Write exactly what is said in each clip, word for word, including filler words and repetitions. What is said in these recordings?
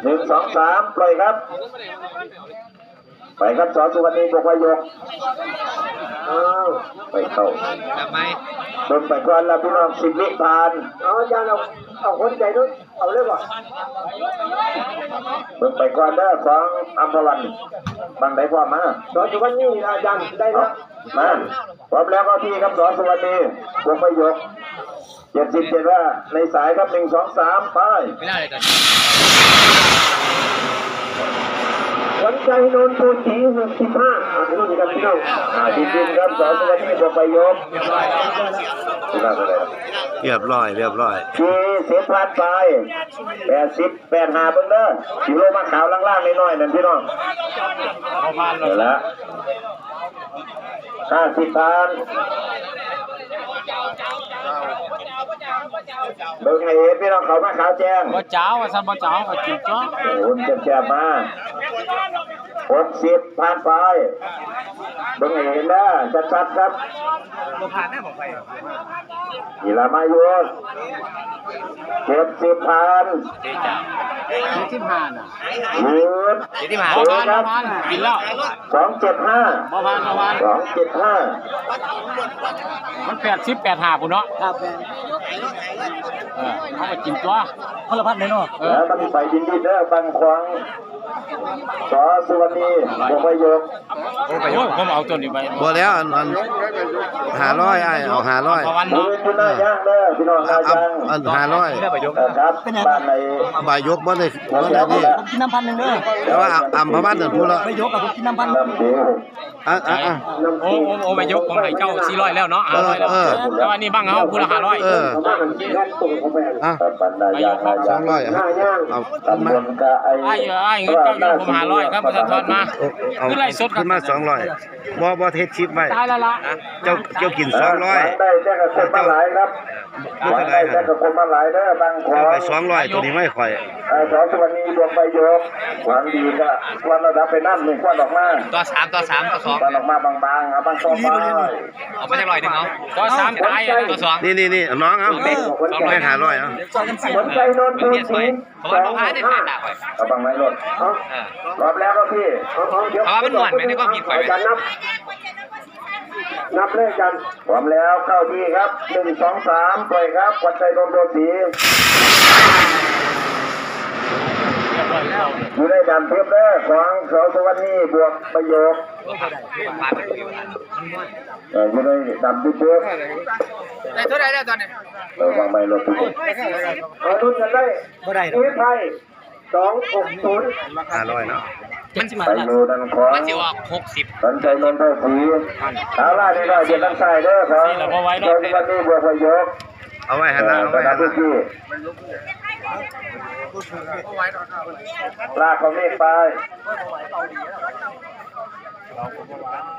หนึ่งสองสามปล่อยครับ ไปครับ ส.สุวรรณี บวก วายก อ้าว ไปเข้า จับไหม เบิ่งไปก่อนแล้วพี่น้อง สิบวิผ่าน เอาอาจารย์ เอา เอาคนใจด้วย เอาเลยบ่ เบิ่งไปก่อนเด้อ ของอัมพวัน บังไดพร้อมมา ส.สุวรรณี อาจารย์ ได้แล้ว มา พร้อมแล้วเข้าที่ครับ ส.สุวรรณี บวก วายก เจ็ดสิบเจ็ด ว่าในสายครับ หนึ่งสองสามไป ไม่ได้เลยตอนนี้ ขวัญใจนนท์ ภูศรี หกสิบห้า อ่ะรุ่นกันพี่น้อง อ่า ดินดินครับ ส.สุวรรณี บวก วายก เรียบร้อย เรียบร้อย สี่สิบผ่านไป แปดสิบ แปดห้าเบิ่งเด้อ สิลงมาขาวล่างๆน้อยๆนั่นพี่น้อง เอาผ่านเลย เดี๋ยวละ ห้าสิบผ่าน เบิ่งให้เห็นพี่น้องเขามาขาวแจ้ง บ่จ๋าว่าซั่น บ่จ๋าก็กินจ้วง โอ้โห แซ่บๆมา หกสิบผ่านไป เบิ่งให้เห็นนะ ชัดๆครับ บ่ผ่านนะ บอกไป นี่ละมาอยู่ เจ็ดสิบผ่าน เจ็ดสิบห้าน่ะ หยุด เจ็ดสิบห้า บ่ผ่าน บ่ผ่าน กินแล้ว สองเจ็ดห้า บ่ผ่าน บ่ผ่าน สองเจ็ดห้า มันแปดสิบ แปดห้าพุ้นเนาะ ครับ เออ เอาไปกินตัว คนละพันเลยเนาะ เออ แล้วมันไปดินดินเด้อ บังขวาง ส.สุวรรณี บวก วายก โอ้ย ผมเอาตัวนี้ไป บ่แล้ว อัน อัน ห้าร้อย อ้าย เอา ห้าร้อย ประมาณ เออ คุณหน้าย่างเด้อ พี่น้องหน้าย่าง อัน ห้าร้อย เออครับ บ้านไหน ใบยกบ่ได้ บ่ได้นี่ ผมกินน้ำพันหนึ่งเด้อ แต่ว่าอัมพวันนั่นพูดละ ใบยกกับผมกินน้ำพัน น้ำเดียว อ่ะอ่ะอ่ะ โอ้ โอ้ โอ้ ใบยกผมให้เจ้าสี่ร้อยแล้วเนาะ เออ ห้าร้อยแล้ว เออ แต่ว่านี่บังเฮาพูดละห้าร้อย เออ อ่ะ บ้านหน้าย่าง หน้าย่าง สองร้อย เอาขึ้นมา ตำบลกะไอ อ้ายเอ้ย เงินเจ้าอยู่ผมห้าร้อยครับ ประชาชนมา เอา เอา คือไล่สดครับ ขึ้นมาสองร้อย บ่ บ่เฮ็ดคลิปไว้ ตายแล้วล่ะ เจ้า เจ้ากินสองร้อย ได้แต่กับคนมาหลายครับ บ่เท่าใด ได้แต่กับคนมาหลายเด้อ บางคน เจ้าไปสองร้อย ตัวนี้ไม่ค่อย เอ่อ ส.สุวรรณี บวก ใบยก หวังดีก็วันระดับไปนั่นหนึ่งควันออกมา ต่อสาม ต่อสาม ต่อสอง ควันออกมาบางๆ เอาบางซองไป เอาไปจักร้อยหนึ่งเอา ต่อสามตายอะ ต่อสอง นี่ นี่ นี่ น้องเอา เออ แม่งห้าร้อยเอา สองพัน หัวใจนนท์ ภูศรี เพราะว่าเราหาได้ขายตากไว้ เอาบังไว้รถ เออ พร้อมแล้วครับพี่ เอา เอา เดี๋ยว เพราะว่ามันม่วนไหม ในความคิดข่อยไหม อาจารย์นับ นับเลยอาจารย์ พร้อมแล้วเข้าที่ครับ หนึ่ง สอง สาม ปล่อยครับ ขวัญใจนนท์ โดนสี อยู่ในด่านเทียบเด้อ ของ ส.สุวรรณี บวก ใบยก เออ อยู่ในด่านเทียบเด้อ ได้เท่าไหร่แล้วตอนนี้ เออ วางไม้รถทุกคน เอารุ่นกันได้ บ่ได้ดอก นี่ไพ่ สองหกศูนย์ ห้าร้อยเนาะ มันสิ ไปอยู่ด้านขวา มันสิออกหกสิบ สนใจนนทบุรี เอาล่ะ นี่ก็เดี๋ยวทางซ้ายเด้อครับ นี่แหละ บ่ไหวดอก เดี๋ยววันนี้บวกประโยค เอาไว้หันหน้า เอาไว้หันหน้า เออ สนามพื้นที่ ลากของเมฆไป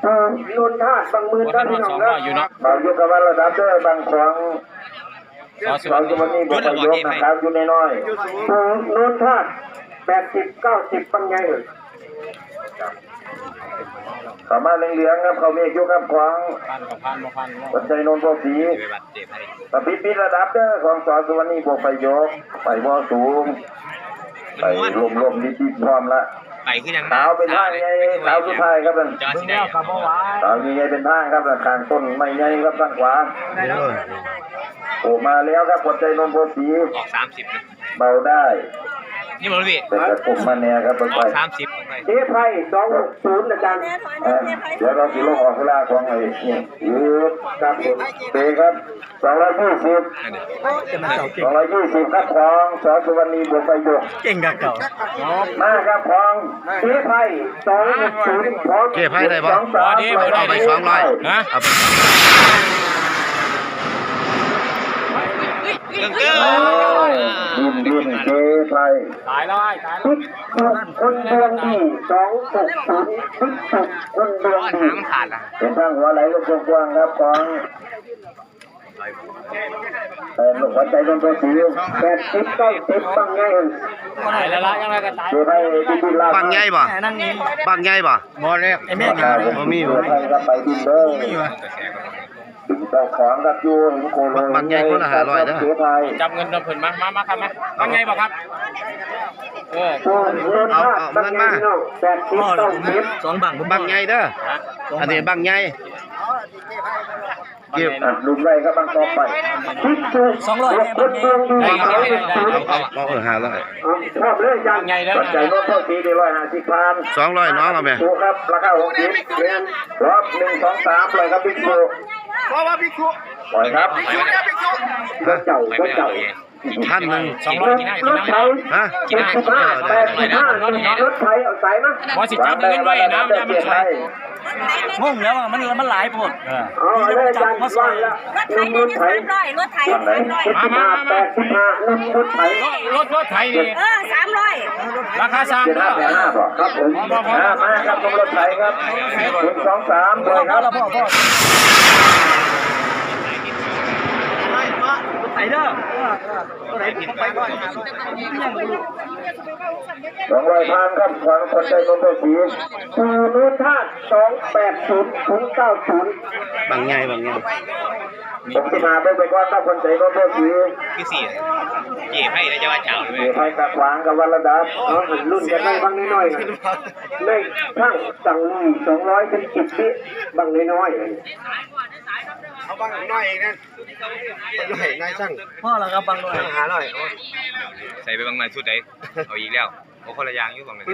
ปูนนทาดบางหมื่น โอ้ย ท่านพี่น้อง สองร้อยอยู่เนาะ บางยุคกับว่าระดับเด้อ บางขวาง ส.สุวรรณี ส.สุวรรณี บวกประโยคนะครับ อยู่น้อยๆ ปูนนทาด แปดสิบ เก้าสิบ ปังไงเอ่ย เข้ามาเหลืองๆครับ เขาเมฆอยู่ครับ ขวาง พันกับพันบ่พันเนาะ สนใจนนทบุรี ตะปิดปิดระดับเด้อ ของ ส.สุวรรณี บวกประโยค ไปบ่สูง ไปลมๆนิดๆพร้อมละ ไปคือยัง ขาวเป็นทางไง ขาวสุดท้ายครับนั่น จอสีแดง ขาวใหญ่เป็นทางครับนั่น ข้างต้นไม้ใหญ่ครับทางขวา โอ้ โอ้ มาแล้วครับ หัวใจนนทบุรี ออกสามสิบนะ เบาได้ นี่มันพี่ เป็นกระตุ่มมาแน่ครับ ออกสามสิบ เจ๊ไพร่ สองหกศูนย์ อาจารย์ เอ่อ เดี๋ยวเราสิลงออกเวลาของไอ้นี่ ยืดครับผม เตะครับ สองร้อยยี่สิบ นั่นดิ สองร้อยยี่สิบครับ ของ ส.สุวรรณี บวกประโยค เก่งกับเก่า มาครับ ของเจ๊ไพร่ สองหกศูนย์ พร้อม เจ๊ไพร่ได้ปะ สองสาม พอดี พอดี เอาไปสองร้อย ฮะ เอาไป เกินเกิน ดินดินเจ๊ไพร่ ตายแล้ว อ้าย ตายแล้ว ติ๊กถูกคนดวงดี สองหกศูนย์ ติ๊กถูกคนดวงดี หางมันขาดละ เป็นทางหัวไหลลงกว้างๆครับ ของ เอ่อ หัวใจดวงตัวสี แปดสิบ เก้าสิบ บังไง ตายแล้วละ ยังไงก็ตาย เดี๋ยวให้พี่ๆลาก บังใหญ่บ่ บังใหญ่บ่ บ่แล้ว ไอ้แม่ง บ่มีบ่ ใครก็ไปดินเด้อ ดึงเจ้าของครับ อยู่เห็นโคโล บังใหญ่คนละห้าร้อยเด้อ เสียไทย จับเงินนำเพิ่นมา มา มาครับ มา บังใหญ่บ่ครับ เอาเอาเงินมา แปดสิบ เก้าสิบ สองบัง บังใหญ่เด้อ อันนี้บังใหญ่ เก็บ อ่ะ ลุมไล่ครับบังต่อไป สองร้อย คนดวงดี เอาเอาเอา เออ ห้าร้อย เอา พร้อมเลยอาจารย์ ใหญ่แล้วนะ ปัจจัยรวมเท่าทีได้ ร้อยห้าสิบ พัน สองร้อยเนาะ เอาไหม ถูกครับ ราคา หกสิบ เหรียญ รอบ หนึ่ง สอง สาม เลยครับ พิกษุ เพราะว่าพิกษุ ปล่อยครับ พิกษุเนี่ย พิกษุ รถเจ้า รถเจ้า พันหนึ่ง สองร้อย กินได้ กินได้ รถไถ ฮะ กินได้ เจ็ดสิบห้า แปดสิบห้า รถไถ เอาสายมา บ่สิจับเงินไว้นะ มันจะมันสวย งงแล้วอะ มัน มันหลายโพด เออ เอาเลยอาจารย์ ว่างละ รถไถ หนึ่ง รถไถ สามร้อย รถไถ สามร้อย มา มา มา แปดสิบห้า หนึ่ง รถไถ รถ รถไถนี่ เออ สามร้อย ราคาสามร้อย เจ็ดห้าแปดห้า ครับผม มา มา มา มา มาครับ ผมรถไถครับ หนึ่ง สอง สาม ปล่อยครับ พ่อ พ่อ รถไถเด้อ ตัวไหนผมไปก่อน สองร้อย พันครับ ขวัญคนใจคนโตสี ปูนูนธาตุ สองแปดศูนย์ ศูนย์เก้าศูนย์ บางใหญ่ บางใหญ่ ผมสิพาเบิ่งไปก่อนครับ คนใจคนโตสี คือสี่ เจ๊ไพ่แล้วจะว่าเจ้าเลย เจ๊ไพ่กับขวางกับวันระดับ เอาหันรุ่นกันได้บ้างน้อยๆนะ ได้ทั้งสั่งลุย สองร้อย เป็นสิบ วิ บางน้อยๆ เอาบางน้อยเองนะ บางน้อยนายช่าง พ่อละครับ บางน้อย ห้าร้อย ใส่ไปบางหน่อยสุดไหน เอาอีกแล้ว เอาคนละอย่างอยู่บางเลย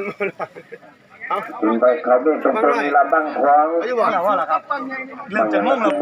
เอา คุณไปเขาเบิ่งตรงๆ นี่ละบางของ เอาอยู่บ่ พ่อละ พ่อละครับ เริ่มจะงงแล้ว